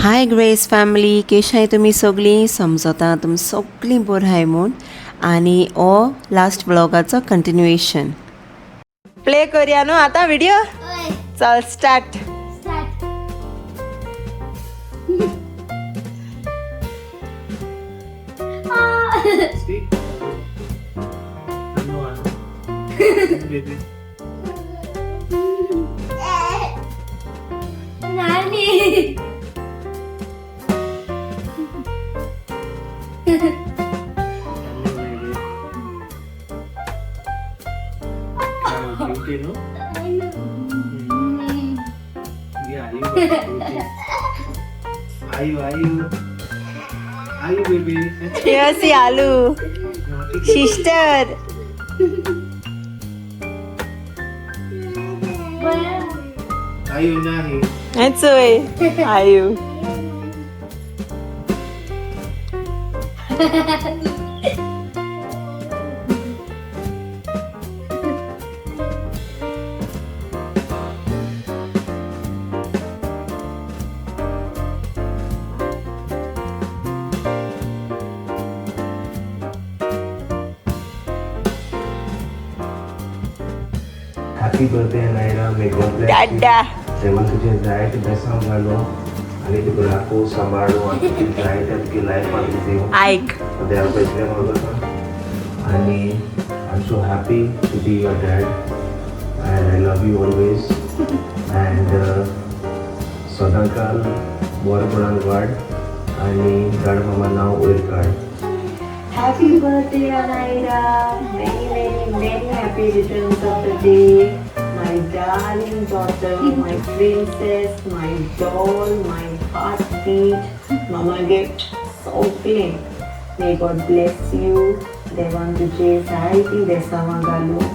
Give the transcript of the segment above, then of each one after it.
हाय grace family, केशाय तुमी सगळीं? समजता तुमी सगळीं बरी आहाय म्हूण. आनी हो लास्ट व्लॉगाचो कंटिन्युएशन प्ले करया न्हू आतां व्हिडिओ. चल start. Start. See? Ano, ano? Baby. Nani. Hello, baby. How cutie, no? Yeah, you are cutie. Ayu, ayu. Ayu, baby. Yes, Alu Naughty. Sister. Ayu, nahi. चोय आयु. Happy birthday Anayra, may God bless you. Dada. जेव्हा तुझे जायते बेसांव घालो आनी तुका राखू सांबाळू आनी तुजी जायते तुगे लायफान दिवं. आयक. देवा पैसले मागता आनी I am so happy to be your dad and I love you always and सदांकाल बरेपणान वाड आनी गाड मामा नांव वयर काड. Happy birthday, Anaira. Many, many, many happy returns of the day. My darling daughter, my princess, my doll, my heartbeat. Mama gift so clean. May God bless you. देवान तुजे जायतीं बेसांवां घालूं,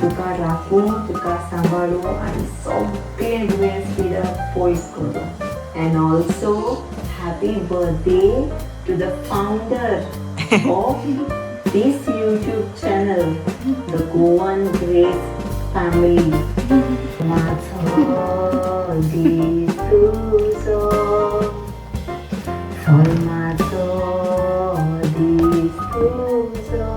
तुका राखूं, तुका सांबाळूं आनी सगळें दुयेंस पिडा पयस करूं. And also happy birthday to the founder of this YouTube channel, the Goan Grace Family. माझो दीस तुजो, सैमाचो दीस तुजो,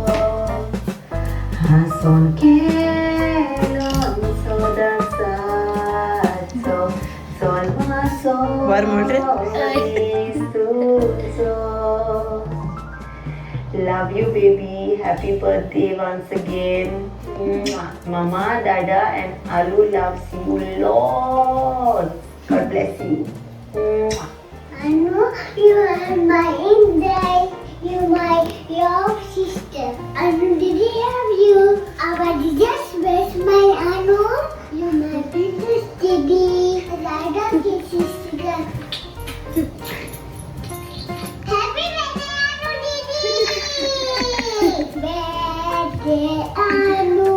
हांसोन खेळोन सदां सारचो, सैमाचो बरें म्हण रे. दीस तुजो. Love you, baby. Happy birthday once again. Mwah. Mama, Dada, and Alu loves you lots. God bless you. Mwah. I know you are my angel. You my your sister. Anu didi love you. Our just best my Anu. You my princess didi. Dada ki sister. Happy birthday, Anu didi. Birthday, Anu.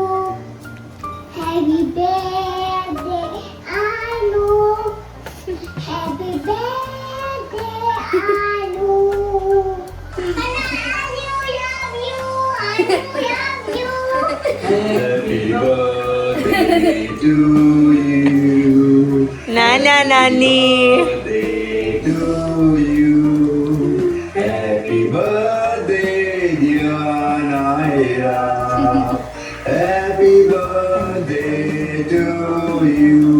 Happy birthday, Anu. Happy birthday, Anu. I love you, I love you. Happy birthday to you. Nana, Nani. Birthday to you. Happy birthday, dear Anaira. Happy birthday to you.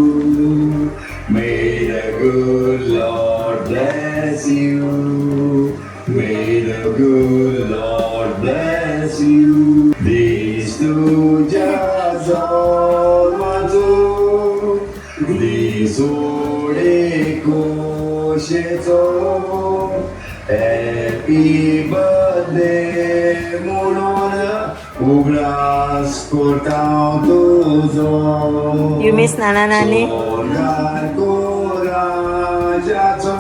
May the good Lord bless you. May the good Lord bless you. दीस तुज्या जल्माचो दीस व्हडे खोशेचो, happy birthday म्हणून उगडास करता तुजो. You miss Nana, Nani? स्वर्गार राजाचो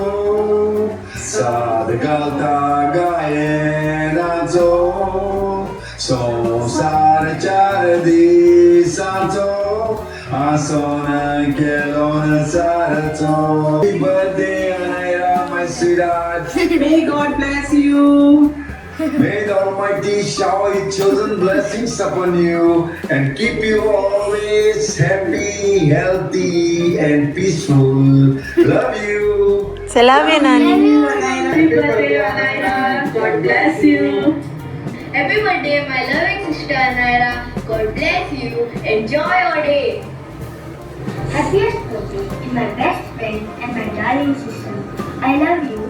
साद घालता गायनाचो, संवसार चार दिसांचो आसोन केलो सारचो. Happy birthday, Anaira, my sweetheart. May God bless you. May the Almighty shower His chosen blessings upon you and keep you always happy, healthy, and peaceful. Love you. Love you Nani. Happy birthday, Anaira. God bless you. Happy birthday, my loving sister Anaira. God bless you. Enjoy your day. Happiest birthday to my best friend and my darling sister. I love you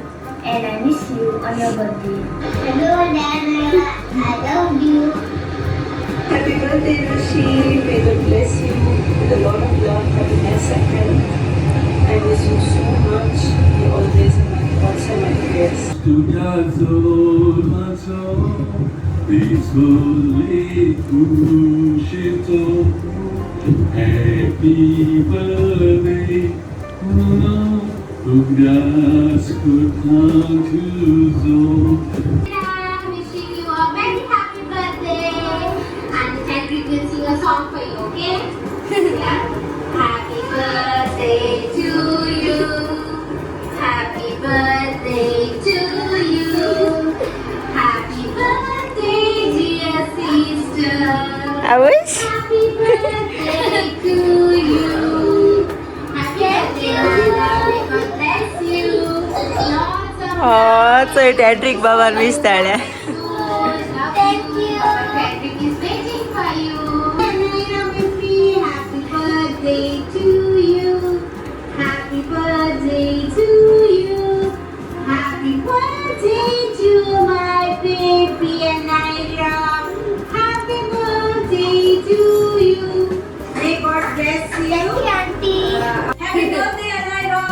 and I miss you on your birthday. Hello, Anaira. I love you. Happy birthday, Rishi. May God bless you with a lot of love, happiness, and health. I miss you so much. You always in my thoughts and my prayers. तुझ्या जवळचो दिसले खुशीचो happy birthday उगडास करता तुजो. Wishing you a very happy birthday. And Henry will sing a song for you, okay? Yeah. Happy birthday to you. Happy birthday to you. Happy birthday, dear sister. आवाज. Happy birthday to you. Happy birthday, God bless you. Lots of चोय डॅड्रिक बाबान वीस ताळ्या. Thank you. Patrick is waiting for you. Happy birthday to you. Happy birthday to you. Happy birthday to my baby Anaira. Happy birthday to you. May God bless you. Thank you, Auntie. Happy birthday, Anaira!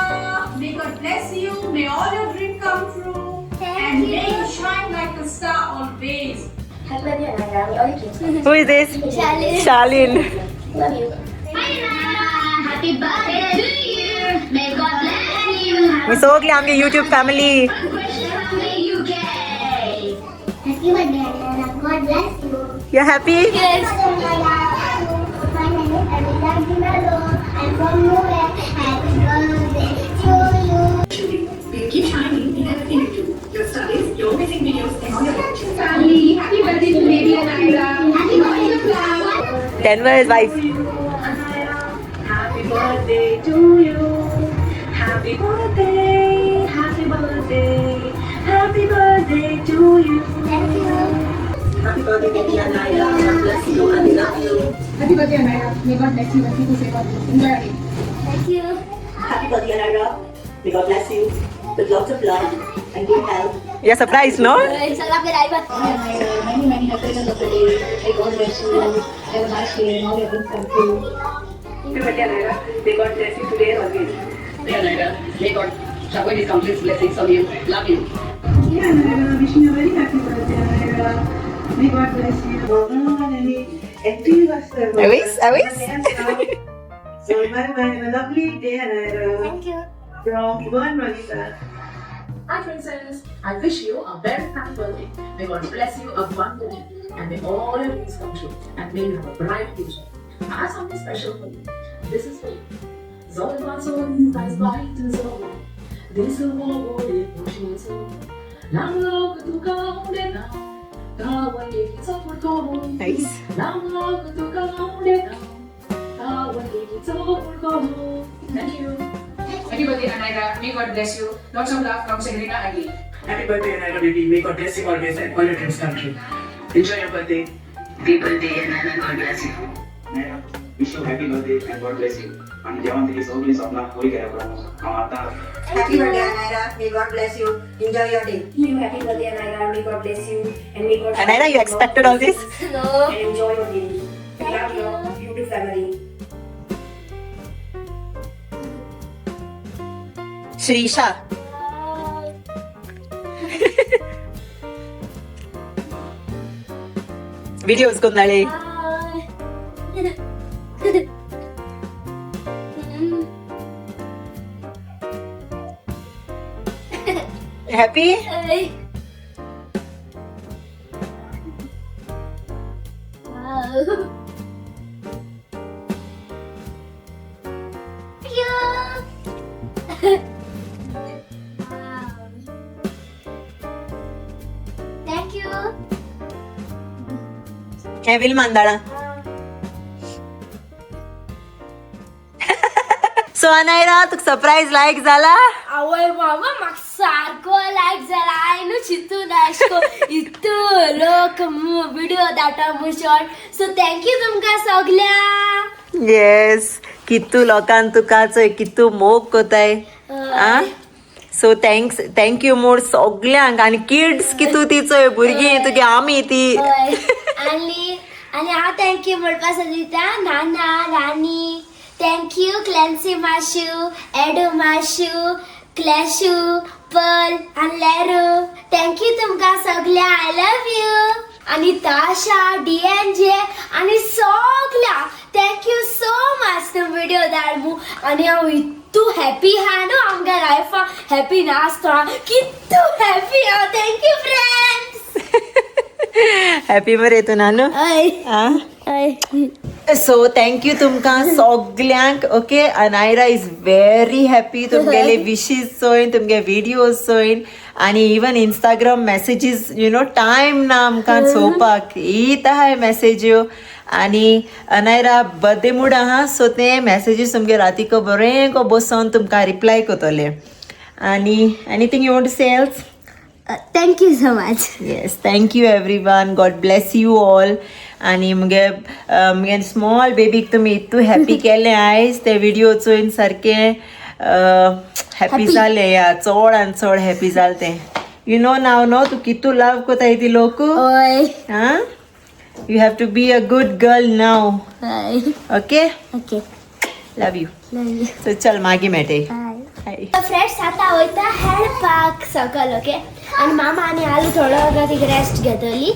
May God bless you. May all your dreams come true. Thank And you. may you shine like a star always. Happy birthday, Anaira. May all your dreams come Who is this? true. Shalin. Love you. Hi, Anaira. Happy birthday to you. May God bless you. मी सगळी आमगे YouTube family. UK. Happy birthday, Anaira. God bless you. You happy? Yes. My name is Amita Dinalo. I'm from Mumbai. Happy birthday to you. We'll keep shining in everything you do. Your studies, your amazing videos, and all your Family, happy birthday to baby Anaira. Happy birthday. Denver wife. Happy birthday to you. Happy birthday, happy birthday, happy birthday to you. Thank you. Happy birthday, baby Anaya. God bless you and we love you. Happy birthday, Anaira. May God bless you and keep you safe always. Enjoy your day. Thank you. Happy birthday, Anaira. May God bless you with lots of love and good health. You surprise no? Many, many happy returns of the day. May God bless you. Have a nice day and all your dreams come true. Happy birthday, Anaira. May God bless you today and always. Anaira, may God shower His countless blessings on you. Love you. Yeah, Anaira. Wishing you a very happy birthday, Anaira. May God bless you. Active Awis, awis. So bye bye. Have a lovely day, Anaira. Thank you. From Yvonne Malika. Hi, princess. I wish you a very happy birthday. May God bless you abundantly and may all your dreams come true and may you have a bright future. I have something special for you. This is for you. Zol nice zo. This is what it Nice. Thank you. Happy birthday, Anaira. May God bless you. Lots of love from Senorita Agi. Happy birthday, Anaira baby. May God bless you always and all your dreams come true. Enjoy your birthday. Happy birthday, Anaira. God bless you. Naira, wish you happy birthday and God bless you. आणि जेवण तुझी सगळी स्वप्न पुरी केल्या हांव आतां. Happy birthday, Anaira. May God bless you. Enjoy your day. You happy birthday, Anaira. May God bless you and may God. Anaira, you expected all this? No. And enjoy your day. Thank Love your you. beautiful family. Shrisha. Bye. Videos कोणाले. Bye. Happy? Bye. Wow. Thank you. Wow. Thank you. हे will Mandala. So so Anaira, तुका surprise लायक जाला? आवय मामा, म्हाका सारको लायक जाला. हांवें न्हू चिंतून अशें इतू लोक विडियो धाडटा म्हूण शॉर्ट. सो thank you तुमकां सगळ्यांक. येस, कितू लोकांक तुका चोय कितू मोग कोताय. आ, सो thanks, thank you मोर सगल्यांक. आनी किड्स कितू ती चोय भुरगीं तुगे आमी ती. हय, आनी आनी हांव thank you म्हणपा सोदिता नाना नानी, thank you क्लॅन्सी माशू, एडू माशू, क्लॅशू, पर्ल आनी लॅरू, thank you तुमकां सगळ्यांक. I love you. आनी ताशा, डीएनजे आनी सगळ्यांक thank you so much तुम विडियो धाड म्हूण. आनी हांव इतू हॅपी आहा न्हू, आमगे लायफान हॅपी नासतो कितू हॅपी हांव. Thank you friends. Happy मरे तूं नानू? हय. आ. हय. सो thank you तुमकां सगल्यांक. Okay, Anayra is very happy तुमगेले विशीस चोयन, तुमगे विडियोज चोयन आनी even Instagram messages, time ना आमकां चोवपाक, येत आहाय मॅसेज्यो. आनी अनायरा बर्थडे मूड आहा, सो ते मॅसेजीस तुमगे रातीको बरें को बसोन तुमकां रिप्लाय करतले. आनी anything you want to say else? Thank you so much. Yes, thank you everyone. God bless you all. आनी मुगे मुगे स्मॉल बेबीक तुमी इतू हॅपी केलें आयज. ते विडियो चोयन सारकें हॅपी जालें या, चड आनी चड हॅपी जालें तें. You know नाव न्हू तूं कितू लव कोताय ती लोक. हय. आं, you have to be a good girl now. हय. Okay. Okay. Love you. Love you. So चल, मागीर मेळटाय. बाय. बाय. फ्रेंड्स, आतां वयता हेडपाक सकल. ओके, आनी मामा आनी आलू थोडो वगत रेस्ट घेतली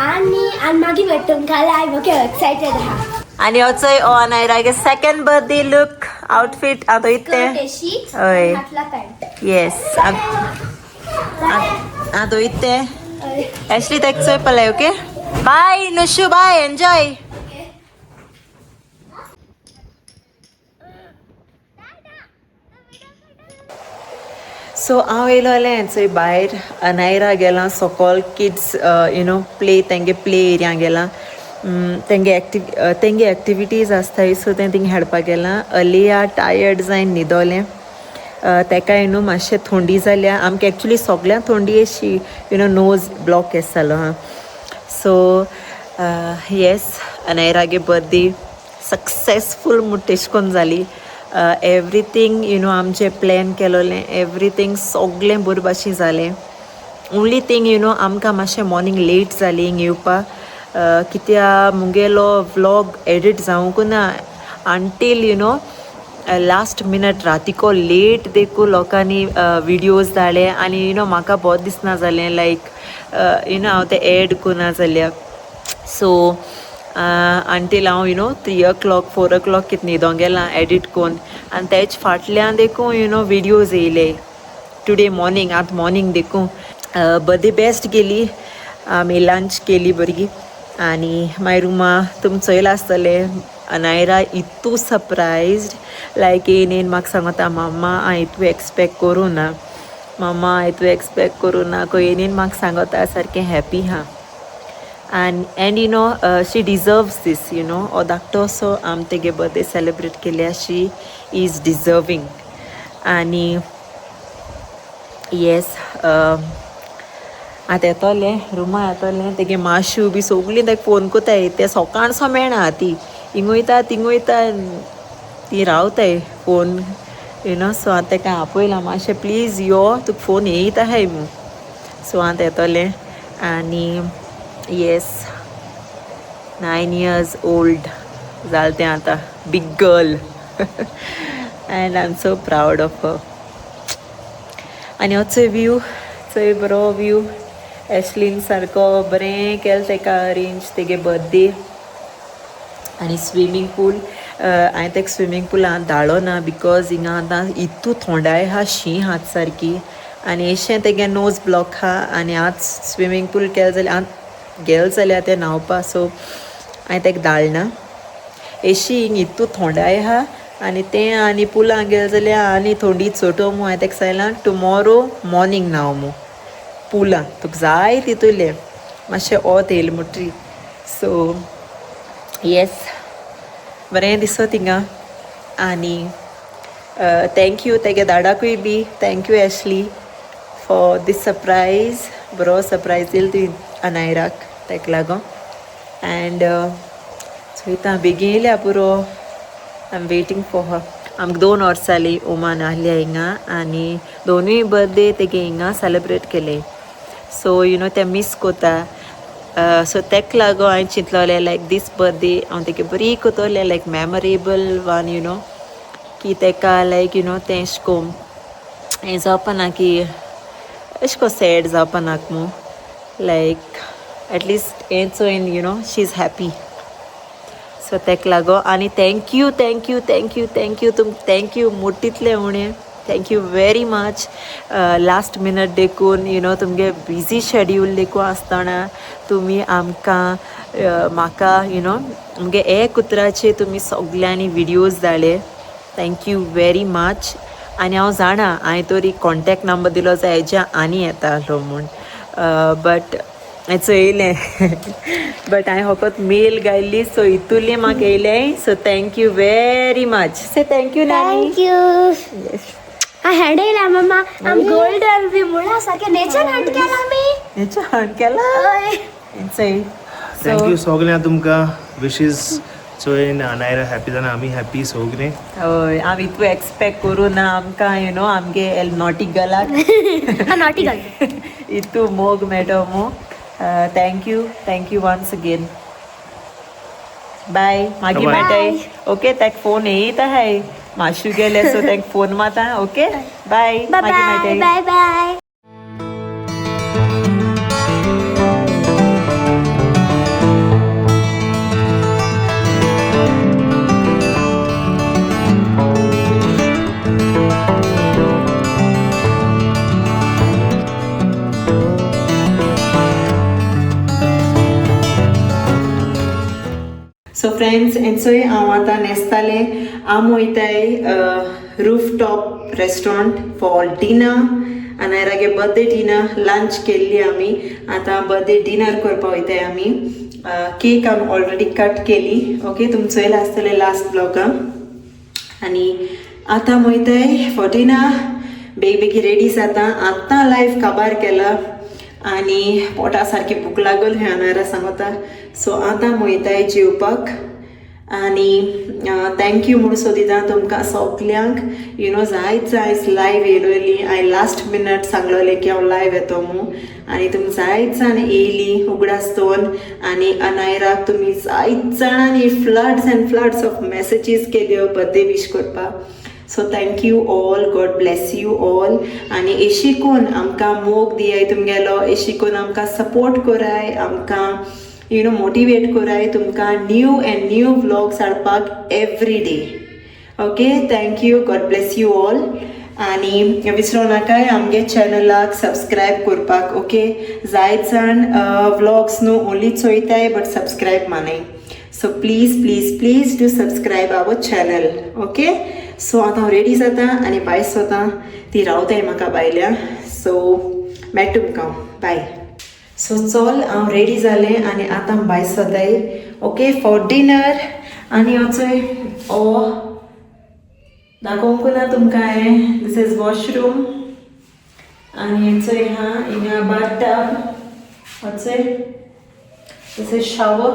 आनी आनी मागीर मेळटा तुमकां लायव. ओके, एक्सायटेड आहा. आनी वचय ओ अनायरागे सेकंड बर्थडे लूक, आउटफीट आतां इतलें. अशी. हय. घातला पॅन्ट. येस, आतां इतलें. एशली तेक चोय पळय. ओके, बाय नुशू, बाय, एन्जॉय. सो हांव येयलोलें चोय भायर. अनायरा गेलां सकल किड्स you know play, तेंगे प्ले एरिया गेलां. तेंगे एक्टिविटीज आसताय, सो तें थिंग हाडपाक गेलां. अलिया टायर्ड जायन न्हिदोलें. तेकाय न्हू मातशें थंडी जाल्या. आमकां एक्चुली सगळ्यांक थंडी अशी, you know knows block येस जालो आहा. सो येस, अनायरागे बर्थडे सक्सेसफूल म्हूण तेश कोन्न जाली. एवरीथींग you know आमचें प्लॅन केलोलें, एवरीथींग सगळें बरे भाशेन जालें. ओन्ली थींग you know आमकां मातशें मॉर्निंग लेट जाली हिंग येवपा, कित्या मुगेलो व्लॉग एडिट जावंक ना until last minute, रातीको लेट देखून लोकांनी विडियोज धाडले. आनी you know म्हाका बोर दिसना जालें, लायक you know हांव तें एड करना जाल्यार. सो अंटील हांव 3 o'clock, 4 o'clock कित न्हिदोंक गेलां एडिट कोन्न. आनी तेज फाटल्यान देखून you know videos येयले टुडे मॉर्निंग. आतां मॉर्निंग देखून बर्थडे बेस्ट गेली. आमी लंच केली बरी आनी मागीर रुमा तुमी चोयलां आसतलें. अनायरा इतू सरप्रायज्ड, लायक येयन येयन म्हाका सांगता, मामा, हांवें इतू एक्सपेक्ट करूं ना, मामा, हांवें एक्सपेक्ट करूं ना. खंय येयन येयन म्हाका सांगता, सारकें हॅपी हा. And she deserves this. हो धाकटो असो आम तेगे बर्थडे सेलिब्रेट केल्या, she is deserving. आनी येस, आतां येतोलें रुमा, येतोलें तेगे माशू बी सगळीं ताका फोन कोताय. ते सकाळसो मेळना, ती हिंग वयता, थिंग वयता, ती रावताय फोन you know. सो आतां ताका आपयलां, मातशें प्लीज यो, तुका फोन येयत आहाय मू. सो आतां येतोलें. आनी येस, 9 इयर्स ओल्ड जालें तें आतां, big girl, and I am so proud of her. आनी हो चोय व्यू चोय, बरो व्यू. एशलीन सारको बरें केलें तेका अरेंज तेगे बर्थडे. आनी स्विमींग पूल, हांवें ताका स्विमींग पुलांत धाडलो ना, because हिंगा आतां इतू थोंडाय आहा, शीं हात सारकी आनी एशें तेगे नोज ब्लॉक आहा. आनी आतां स्विमींग पूल केलें जाल्यार, आतां गेलें जाल्यार तें न्हांवपा, सो हांवें ताका धाडना. एशी हिंग इतू थोंडाय आहा आनी तें आनी पुलां गेलें जाल्यार आनी थोंडी चोटो मू. हांवें ताका सांगलां, टुमोरो मॉर्निंग न्हांव मू पुलां, तुका जाय तितूलें, मातशें ओत येयलें म्हणटरी. सो येस, बरें दिसता थिंगा. आनी Thank you तेगे दाडाकूय बी thank you Ashley for this surprise. बरो सरप्रायज दिल तुवें अनायराक तेका लागोन. एंड चोयता बेगीन येयल्या पुरो. I am waiting for her. आमकां 2 वर्सां जालीं ओमान आहल्या हिंगा आनी दोनूय बर्थडे तेगे हिंगा सेलेब्रेट केले. सो you know तें मीस कोता. सो तेका लागून हांवें चिंतलोलें लायक दीस बर्थडे हांव तेगे बरी कोतोलें like memorable one you know की तेका लायक you know तें एशें कोन्न हें जावपा ना की एशें कोन्न सॅड जावपा नाका मू लायक एटलिस्ट हें चोयन you know she is happy. So तेका लागून आनी thank you thank you thank you thank you तुम thank you मुटींतलें उणें thank you very much. Last minute देखून you know तुमगे बिजी शेड्यूल देखून आसतना तुमी आमकां म्हाका you know मुगे एक उतराचे तुमी सगल्यांनी विडियोज धाडले. Thank you very much. आनी हांव जाणा हांवें तरी कॉन्टेक्ट नंबर दिलो जाल्यार हेज्या आनी येतालो म्हूण बट हांवें चोयलें बट हांवें फकत मेल घायल्ली सो इतुलें म्हाका येयलें. So thank you very much. Say thank you नानी. Thank you. हेड येयला मम्मा आम गोल्डन बी मुळा सारकें नेचर हंट केला आमी. नेचर हंट केला. चोय thank you सगळ्यांक तुमकां विशीस चोयन अनायरा हॅपी जाना आमी हॅपी सगळे. हय आमी इतू एक्सपेक्ट करूं ना आमकां you know आमगे नॉटी गलाक नॉटी गल इतू मोग मेळटो मू. Thank you thank you once again. Bye. मागीर मेळटाय. ओके तेका फोन येयत आहाय मातशें गेले सो तेका फोन मारता. ओके बाय मागीर मेळटाय. Bye bye. So friends एन्सोय हांव आतां न्हेसतालें. आम वयताय roof top restaurant for dinner. अनायरागे birthday dinner lunch केल्ली आमी. आतां बर्थडे डिनर करपा वयताय आमी. केक आमी ऑलरेडी कट केली. ओके तुमी चोयलां आसतलें लास्ट ब्लॉगान. आनी आतां वयताय फॉर डिनर. बेगी बेगी रेडी जाता. आतां लायफ काबार केला आनी पोटा सारकी भूक लागल हें अनायरा सांगता. सो आतां वयताय जेवपाक. आनी thank you म्हूण सोदिता तुमकां सगल्यांक. You know जायत जायत लायव येयलोली हांवें लास्ट मिनट सांगलोलें की हांव लायव येतो म्हूण आनी तुमी जायत जाण येयली उगडास दवरून. आनी अनायराक तुमी जायत जाणांनी floods and floods of messages केल्यो बर्थडे वीश करपाक. So thank you all. God bless you all. आनी एशी कोन आमकां मोग दियाय तुमगेलो, एशी कोन आमकां सपोर्ट कराय, आमकां you know motivate कराय तुमकां न्यू एंड न्यू व्लॉग्स हाडपाक every day. Okay thank you. God bless you all. आनी विसरूं नाकाय आमगे चॅनलाक सबस्क्रायब करपाक. ओके जायत जाण व्लॉग्स न्हू ओन्ली चोयताय बट सबस्क्रायब मानाय. So please please please do subscribe our channel. Okay so आतां हांव रेडी जाता आनी भायर सोता. ती रावताय म्हाका भायल्या. सो मेळटा तुमकां. बाय. सो चल हांव रेडी जालें आनी आतां भायर सोताय. Okay for dinner. आनी वचोय ओ दाखोवंक ना तुमकां हांवें. This is washroom. आनी चोय हा हिंगा बाथ टब. वचोय this is shower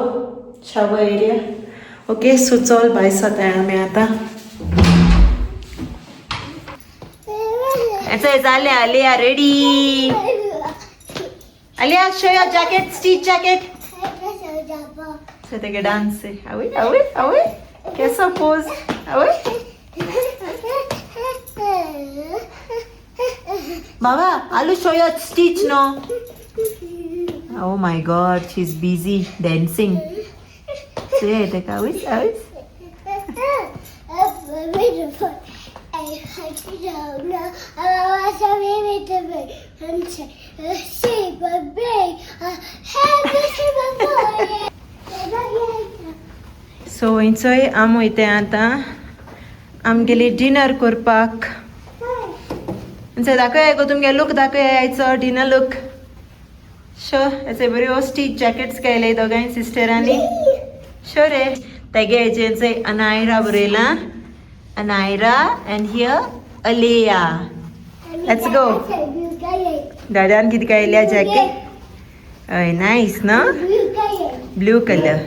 shower area. Okay so चल भायर सोताय आमी आतां. जालें Aliya ready. Aliya show your jacket. Stitch jacket. So तेगे डांस आवय आवय आवय कैसा पोज आवय बाबा aloo show your stitch no. Oh my god she is busy dancing. चोय तेका आवय आवय. सो वयचोय आम वयताय आतां आमगेली डिनर करपाक. दाखय गो तुमगे लूक दाखय आयचो डिनर लूक. शो हेचे बऱ्यो स्टीच जॅकेट्स घायले दोगांय सिस्टरांनी. शो रे तेगे हेजें अनायरा बरयलां. Anaira and here Aleya. Let's go. दादान कितें कायल्या जॅकेट? हय, नायस ना, ब्लू कलर.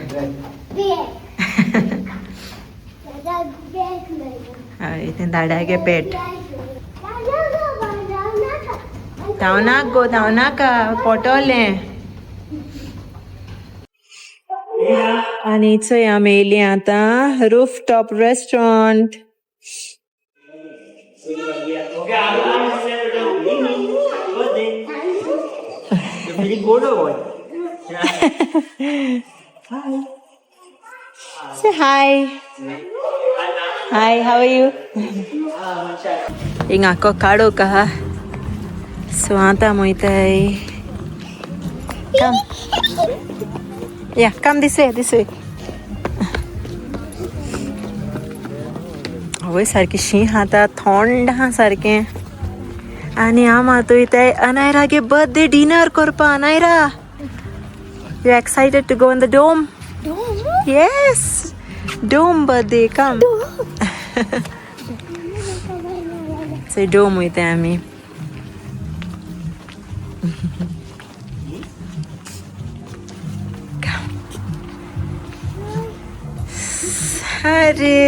हय, तें दादागे पेट. धांवनाक गो, धांवनाका, पोटोलें. आनी चोय आमी येयली आतां roof top restaurant. Say hi. Hi, how are you? हिंगा आख्खो काडो कहा. सो आतां वयताय. Come. Yeah, come this way, this way. आवय, सारकें शीं खाता, थोंड आहा सारकें. आनी हांव आतां वयताय अनायरागे बर्थडे डिनर करपा. Anaira, you excited to go in the dome? Yes, dome birthday, come. So dome वयताय आमी. अरे,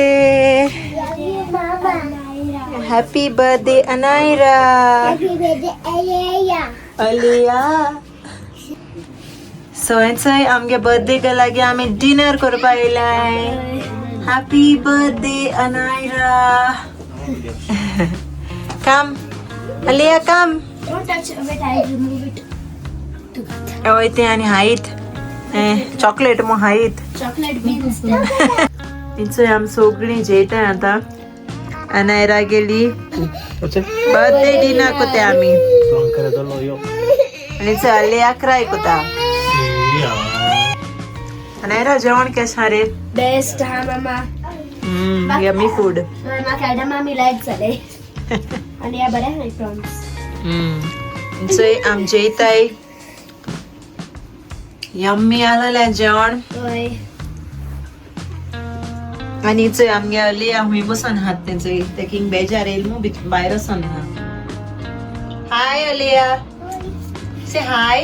happy birthday Anaira. Happy birthday Aleya. Aleya. So चोय आमगे बर्थडे लागीं आमी डिनर करपा येयलाय. Happy birthday Anaira. Come Aliya, come. Don't touch it. Wait, I remove it. हय, तें आनी हायत चॉकलेट मो हायत. Chocolate beans. चोय आमी सगळीं जेयताय आतां. अनायरा गेली बर्थडे डिनर कोते आमी. आनी चोय अलिया क्राय कोता. अनायरा, जेवण केशें आहा रे? बेस्ट हा मामा. Yummy food. म्हाका एडा मामी लायक जाले आनी ह्या बरें आहा प्रॉन्स. चोय आमी जेयताय. यम्मी आसलेलें जेवण. हय. आनी चोय आमगे अलिया हुंय बसून आहात तें चोय, तेका हिंग बेजार येयल मू, भायर वचोन आहा. Hi Aliya, say hi.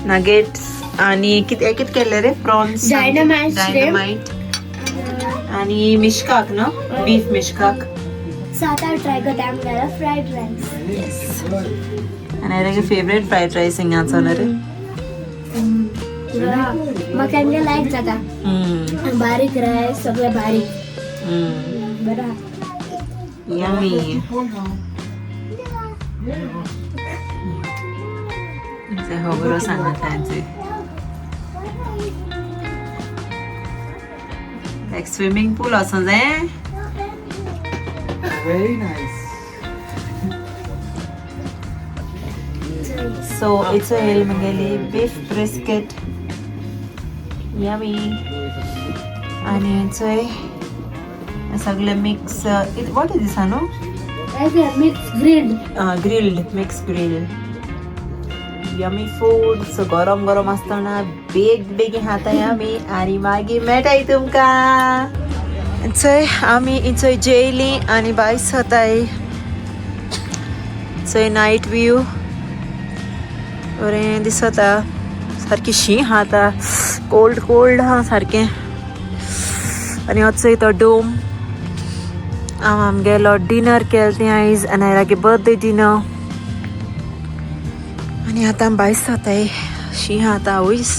Nuggets आनी कितें कितें केल्लें रे? प्रॉन्स. Dynamite shrimp. Dynamite आनी मिशकाक न्हू, बीफ मिशकाक. सो आतां ट्राय करता आमगेलो फ्रायड रायस. येस, आनी फेवरेट फ्रायड रायस हिंगाचो रे. म्हाका आमगे लायक जाता. बारीक रायस, सगळे बारीक, बरं. यमी. खबरो सांगता तांचे. एक स्विमिंग पूल आसा जाय. Very nice. So it's a येयल म्हगेली बीफ ब्रिस्केट, यमी. आनी चोय सगळे मिक्स. What is this न्हू? Mix grilled. Grilled, mix grill. Yummy food. So गरम गरम आसतना बेग बेगीन खाताय आमी आनी मागीर मेळटाय तुमकां. चोय आमी चोय जेयली आनी भायर सरताय. चोय नायट व्यू बरें दिसता. सारकी शीं आहा आतां, कोल्ड कोल्ड आहा सारकें. आनी हो चोय तो डोम. हांव आमगेलो डिनर केलें तें आयज अनायरागे बर्थडे डिनर. आनी आतां भायर सरताय. शीं आहा आतां, वयस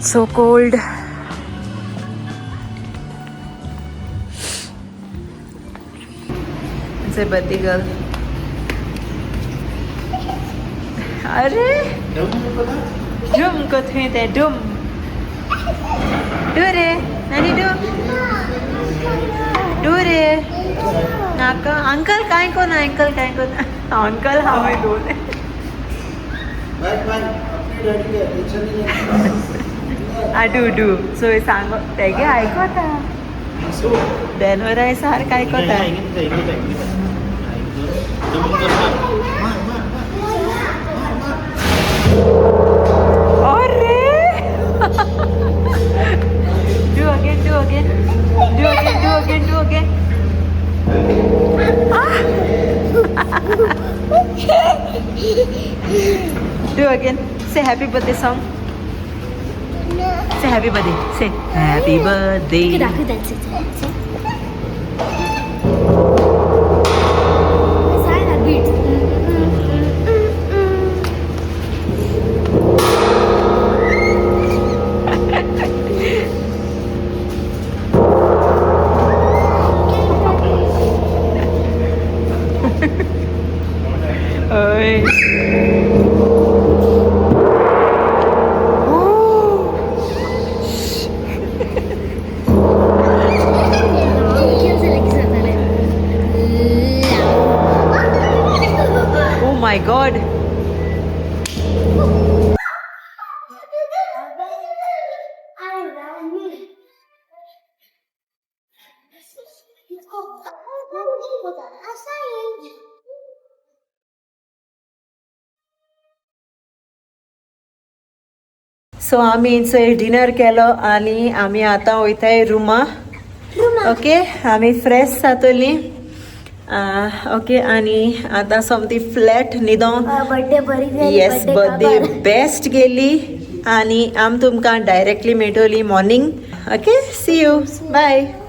so cold. It's a birthday girl. अरे, डुम को थंय ते डुम do रे नानी, do do रे नाका. अंकल काय कोना, अंकल काय कोना, अंकल हांवें दोन. आ do do. चोय सांग तेगे आयकोता, डॅनवराय सारकें आयकोता. अरे. Do again. Say happy birthday song. Say happy birthday. Say happy birthday. दाखवतात. सांग बीट. ओय. Oh my God. सो आमी चोय डिनर केलो आनी आमी आतां वयताय रुमा. ओके, आमी फ्रेश जातली. ओके, आनी आतां सोमती फ्लॅट न्हिदों. बर्थडे बरी गेली. येस, बर्थडे बेस्ट गेली आनी आम तुमकां डायरेक्टली मेळटली morning. Okay, see you, bye.